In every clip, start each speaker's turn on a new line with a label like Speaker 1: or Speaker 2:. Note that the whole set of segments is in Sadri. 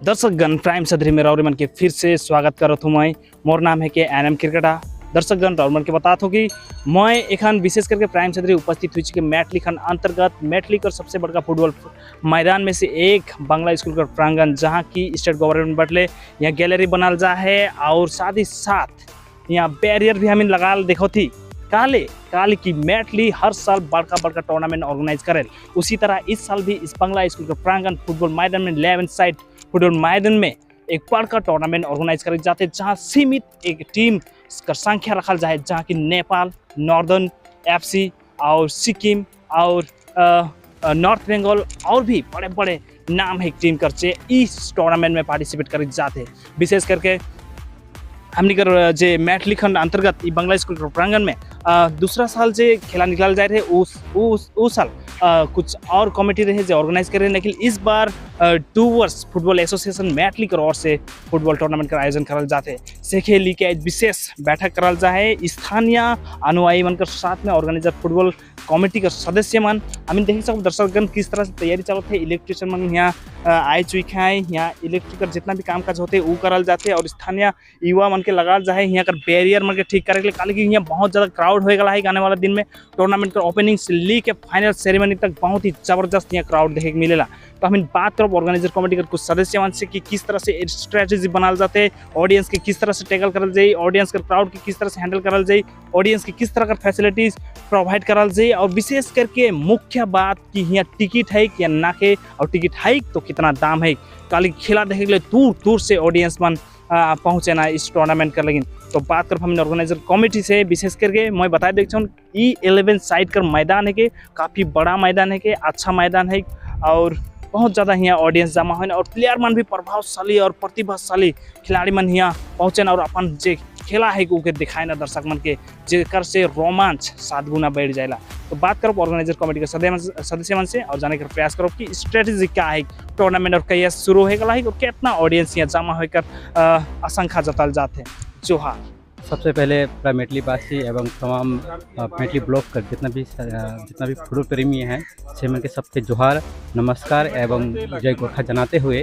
Speaker 1: दर्शकगण, प्राइम सदरी में राउरी मन के फिर से स्वागत करत हूँ मैं। मोर नाम है के एन एम क्रिकेटा। दर्शकगण, राउर मन के बतात हो कि मैं एखन विशेष करके प्राइम सदरी उपस्थित हुई के मैटली खंड अंतर्गत मैटली कर सबसे बड़का फुटबॉल मैदान में से एक बांग्ला स्कूल का प्रांगण, जहाँ की स्टेट गवर्नमेंट बटले यहाँ गैलरी बनाल जा है और साथ ही साथ यहाँ बैरियर भी हमें लगाल देखो थी। काले काले की मैटली हर साल बड़का बड़का टूर्नामेंट ऑर्गेनाइज करेल, उसी तरह इस साल भी इस बांग्ला स्कूल के प्रांगण फुटबॉल मैदान में, 11 साइड फुटबॉल मैदान में एक बड़का टूर्नामेंट ऑर्गेनाइज करे जाते, जहां सीमित एक टीम का संख्या रखल जाए, जहां की नेपाल नॉर्दर्न एफसी और सिक्किम और नॉर्थ बंगाल और भी बड़े बड़े नाम है टीम करचे इस टूर्नामेंट में पार्टिसिपेट करे जाते। विशेष करके हमनी कर जे मैटली खंड अंतर्गत ई बांग्ला स्कूल के प्रांगण में दूसरा साल जे खेला निकाल जाए रहे, उस साल कुछ और कमेटी रहे जो ऑर्गेनाइज करे, लेकिन इस बार डुवर्स फुटबॉल एसोसिएशन मैटली कर ओर से फुटबॉल टूर्नामेंट का आयोजन करल जाते। से खेली के आज विशेष बैठक करल जाए स्थानीय अनुयायी मन के साथ में, ऑर्गेनाइजर फुटबॉल कमेटी के सदस्य मन। हम देख सकते दर्शकगण, किस तरह से तैयारी चलत है। इलेक्ट्रिशियन मन यहाँ आए चुके हैं। यहाँ इलेक्ट्रिकल जितना भी काम काज होते वो करल जाते और स्थानीय युवा मन के लगाल जाए यहाँ कर बैरियर मन के ठीक करे के लिए, काहे कि यहाँ बहुत ज़्यादा क्राउड हो गया है। आने वाला दिन में टूर्नामेंट के ओपनिंग से ली के फाइनल सेरेमनी तक बहुत ही जबरदस्त यहाँ क्राउड देखे के मिलेला। तो हम बात करब ऑर्गेनाइजर कमेटी के कुछ सदस्य मन से कि किस तरह से स्ट्रेटेजी बनाल जाते, ऑडियंस के किस तरह से टैकल करल जाए, ऑडियंस के क्राउड के किस तरह से हैंडल करल जाए, ऑडियंस के किस तरह का फैसिलिटीज प्रोवाइड करल जाए और विशेष करके मुख्य बात कि यहाँ टिकट है कि ना के और टिकट है तो कितना दाम है। काली खेला देखे के लिए दूर दूर से ऑडियंस मन पहुँचे ना इस टूर्नामेंट कर। लेकिन तो बात कर हमने ऑर्गेनाइजर कमेटी से। विशेष करके मैं बता देख ई 11 साइड कर मैदान है के काफ़ी बड़ा मैदान है के अच्छा मैदान है और बहुत ज़्यादा यहाँ ऑडियंस जमा है और प्लेयर मन भी प्रभावशाली और प्रतिभाशाली खिलाड़ी मन यहाँ पहुँचे और अपन जे खेला है उके दिखाए ना दर्शक मन के, जेकर से रोमांच 7 गुना बढ़ जाएला। तो बात करो ऑर्गेनाइजर कमेटी के सदस्य मन से और जाने का प्रयास करो कि स्ट्रेटेजी क्या है टूर्नामेंट और कहिया शुरू होने वाला है और कितना ऑडियंस यहाँ जमा होकर आशंका जताल जाते हैं। जोहार।
Speaker 2: सबसे पहले पूरा मेटली वासी एवं तमाम मेटली ब्लॉक का जितना भी फुटबॉल प्रेमी हैं, से मन के सबके जोहार, नमस्कार एवं जय गोरखा जनाते हुए,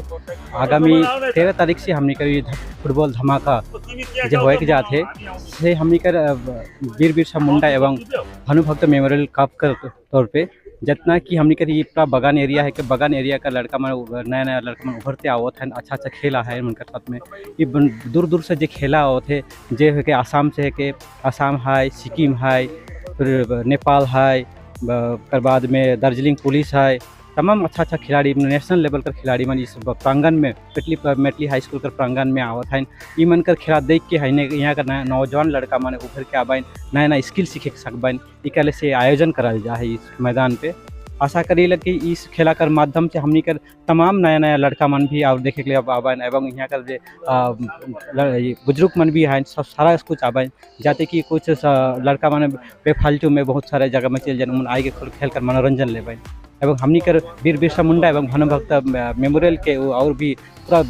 Speaker 2: आगामी 13 तारीख से हमने कर ये फुटबॉल धमाका जो होए के जाते, से हमने कर वीर बिरसा मुंडा एवं भानुभक्त मेमोरियल कप कर तौर पे जितना कि हमने कर ये पूरा बगान एरिया है कि बगान एरिया का लड़का मन, नया नया लड़का मन उभरते आवत है, अच्छा अच्छा खेला है उनके साथ में। ये दूर दूर से जो खेला आवत है, जे है के आसाम से है के आसाम है, सिक्किम है, फिर नेपाल है, कर बाद में दार्जिलिंग पुलिस है, तमाम अच्छा अच्छा खिलाड़ी, नेशनल लेवल का खिलाड़ी मन इस प्रांगण में मेटली मेटली हाई स्कूल कर प्रांगण में आवत हैं। ई मन कर खेला देख के है यहाँ का नया नौजवान लड़का मन उभर के आबैन, नया नया स्किल सीखे सकबैन, इकले से आयोजन करल जा है इस मैदान पे। आशा करी कि इस खेला कर माध्यम से हमनी कर तमाम नया नया लड़का मन भी और देखे के लिए अब आबैन एवं यहाँ कर जे ये बुजुर्ग मन भी हैं, सब सारा कुछ आबैन, जाते कि कुछ लड़का मन बेफालतू में बहुत सारे जगह में चल जाए, उन आए के खेल कर मनोरंजन लेबैन एवं हमनी कर वीर बिरसा मुंडा एवं भानुभक्त मेमोरियल के वो और भी पूरा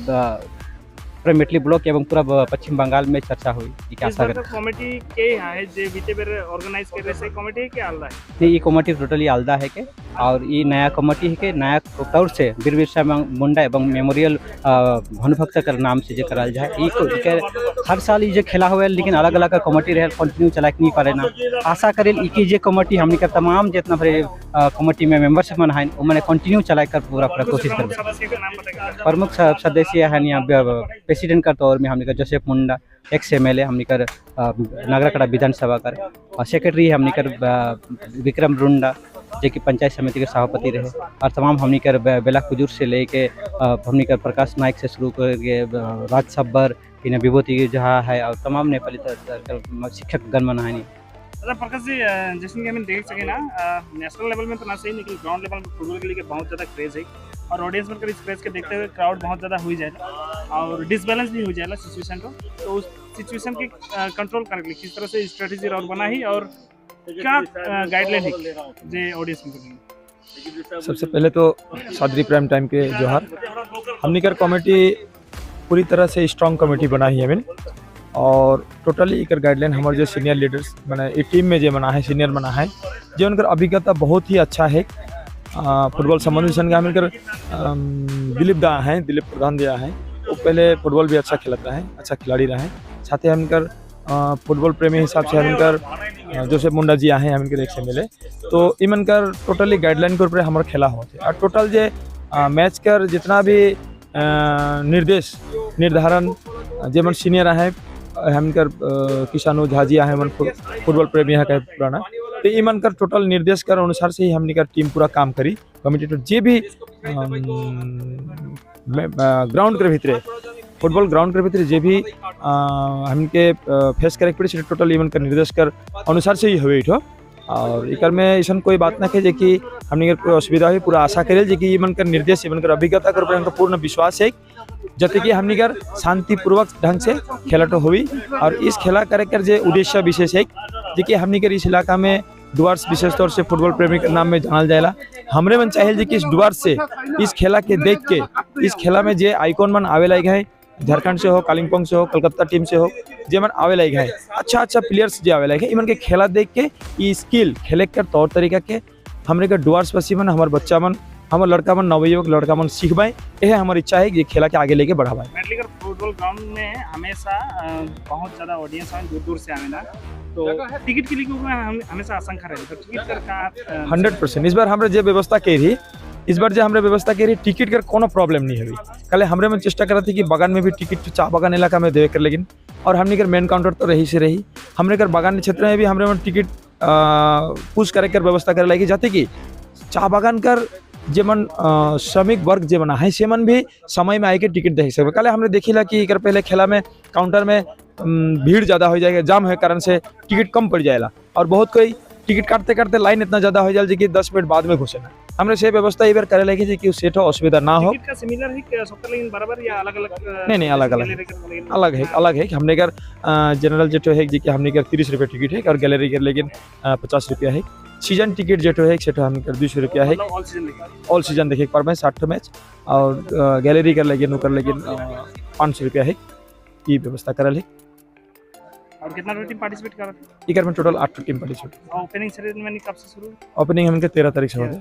Speaker 2: पूरा मेटली ब्लॉक एवं पूरा पश्चिम बंगाल में चर्चा हुई, ये
Speaker 1: इस
Speaker 2: आशा
Speaker 1: बार
Speaker 2: कर
Speaker 1: का कमेटी के यहाँ है जे बीते बेर ऑर्गेनाइज कर रहे से कमेटी के आलदा है?
Speaker 2: नहीं, ये कमेटी टोटली आलदा है के और ये नया कमेटी है के नया तौर से वीर बिरसा मुंडा एवं मेमोरियल भानुभक्त कर नाम से जो कराल जाए। ई के हर साल ये जो खेला हुआ है, लेकिन अलग अलग का कमेटी रहे, कंटिन्यू चला के नहीं पारे ना। आशा करें ई की जे कमेटी हमने का तमाम जितना भरे कमेटी में मेंबरशिप मन है, वो मैंने कंटिन्यू चला कर पूरा पूरा कोशिश
Speaker 1: कुछ
Speaker 2: कर।
Speaker 1: प्रमुख सदस्य का नाम बताइए।
Speaker 2: प्रमुख सदस्य हैं यहाँ प्रेसिडेंट का तौर में हमने का जोसेफ मुंडा, एक्स एमएलए हमने कर नागराकड़ा विधानसभा कर और सेक्रेटरी हमने कर विक्रम रुंडा, जो कि पंचायत समिति के सभापति रहे और तमाम हमने कर बेला कुजूर से लेके हमने कर प्रकाश नायक से शुरू करके राज सब्बर, इन्हें विभूति जहाँ है और तमाम नेपाली शिक्षक गण मन है।
Speaker 1: अच्छा प्रकाश जी, जैसे कि हम देख सके ना, नेशनल लेवल में तो ना सही, लेकिन ग्राउंड लेवल में फुटबॉल के लिए बहुत ज़्यादा क्रेज है और ऑडियंस में इस क्रेज के देखते हुए क्राउड बहुत ज़्यादा हो जाएगा और डिसबैलेंस भी हो जाएगा सिचुएशन को। तो उस सिचुएशन के कंट्रोल करने के लिए किस तरह से स्ट्रेटेजी और बना ही और क्या गाइडलाइन है जे ऑडियंस में करेंगे?
Speaker 3: सबसे पहले तो सादरी प्राइम टाइम के जोहार। हमनी कर कमेटी पूरी तरह से स्ट्रांग कमेटी बनाई है हमें और टोटली एकर गाइडलाइन हमारे जो सीनियर लीडर्स, माने ये टीम में जो बना है, सीनियर बना है, जो उनका अभिज्ञता बहुत ही अच्छा है। फुटबॉल संबंधी सन हमन कर दिलीप दा हैं, दिलीप प्रधान दिया हैं, वो पहले फुटबॉल भी अच्छा खेलता रहे, अच्छा खिलाड़ी रहे। साथ ही हमकर फुटबॉल प्रेमी हिसाब से हमकर जोसेफ मुंडा जी आए हैं हमन के एक से मिले, तो इमन कर टोटली गाइडलाइन के ऊपर हमारा खेला होते और टोटल जे मैच कर जितना भी निर्देश निर्धारण जे मन सीनियर आए हमकर किसानो झा जी आए मन फुटबॉल प्रेमी है पुराना, तो इमन कर टोटल निर्देश कर अनुसार से ही हमने कर टीम पूरा काम करी। कमिटी तो जे भी ग्राउंड के भीतरे फुटबॉल ग्राउंड के भीतरे जे भी हमके फेस करे पड़े से टोटल इमन कर निर्देश कर अनुसार से ही हुए इठो। और इकर में ऐसा कोई बात ना है जे कि हमने के कोई असुविधा हुई, पूरा आशा करे जे कि इमन कर निर्देश इमन कर अभिज्ञता कर ऊपर हमका पूर्ण विश्वास है जते कि हमने कर शांतिपूर्वक ढंग से खेला तो हुई। और इस खेला करे कर जे उद्देश्य विशेष है जे कि हमने कर इस इलाका में डुआर्स विशेष तौर से फुटबॉल प्रेमी के नाम में जानल जाएला। हमरे मन चाहे जे कि इस डुआर्स से इस खेला के देख के इस खेला में जे आइकॉन मन आवे लायक है, झारखंड से हो, कालिम्पोंग से हो, कलकत्ता टीम से हो, जे मन आवे लायक है, अच्छा अच्छा प्लेयर्स जे आवे लायक है, इमन के खेला देख के ई स्किल खेले के तौर तरीका के हमरे के डुआर्स वासी मन, हमार बच्चा मन, हमार लड़का मन, नवयुवक लड़का मन सीखबाए, यह हमारी इच्छा है कि खेला के आगे लेके बढ़ावाए।
Speaker 1: मेटलीकर फुटबॉल ग्राउंड में हमेशा बहुत ज़्यादा ऑडियंस आवे, दूर दूर से आवे ना, तो टिकट के लिए हम हमेशा आशंका रहे, तो टिकट कर का
Speaker 3: 100% इस बार हमरे जे व्यवस्था के रही, इस बार जो हमरे व्यवस्था के रही टिकट कर कोनो प्रॉब्लम नहीं हुई। कल हमरे में चेष्टा करा थी कि बागान में भी टिकट चाह बागान इलाका में देवे कर, लेकिन और हमने कर मेन काउंटर तो रही से रही, हमने कर बागान क्षेत्र में भी हमरे में टिकट पुश करे कर व्यवस्था करे लगी, जाते कि चाह बागान कर जे मन श्रमिक वर्ग जे बना है से मन भी समय में आके टिकट देख सकते। कल हमने देखिला कि एकर पहले खेला में काउंटर में भीड़ ज़्यादा हो जाएगा, जाम है कारण से टिकट कम पड़ जाएगा और बहुत कोई टिकट काटते काटते लाइन इतना ज़्यादा हो जाए कि 10 मिनट बाद में घुसे ना। हमने से व्यवस्था एक बार करे लगी जी कि सेठ असुविधा ना हो।
Speaker 1: टिकट का सिमिलर ही क्या सबका लेकिन बराबर या अलग अलग?
Speaker 3: नहीं नहीं, अलग अलग अलग है, अलग है। हमने कर जनरल जेटो है जी कि हमने कर 30 रुपये टिकट है और गैलरी कर लेकिन 50 रुपया है। सीजन टिकट जेटो है सेठो हमने कर 200 रुपया है। ऑल सीजन देखे पर मैं 60 मैच और गैलरी कर लेकिन कर लेकिन 500 रुपया है। ये व्यवस्था करल है।
Speaker 1: और कितना टीम पार्टिसिपेट कर रहा
Speaker 3: था? इकर में total 8 team participate.
Speaker 1: Opening ceremony कब से शुरू?
Speaker 3: ओपनिंग हमके 13 तारीख से होगा।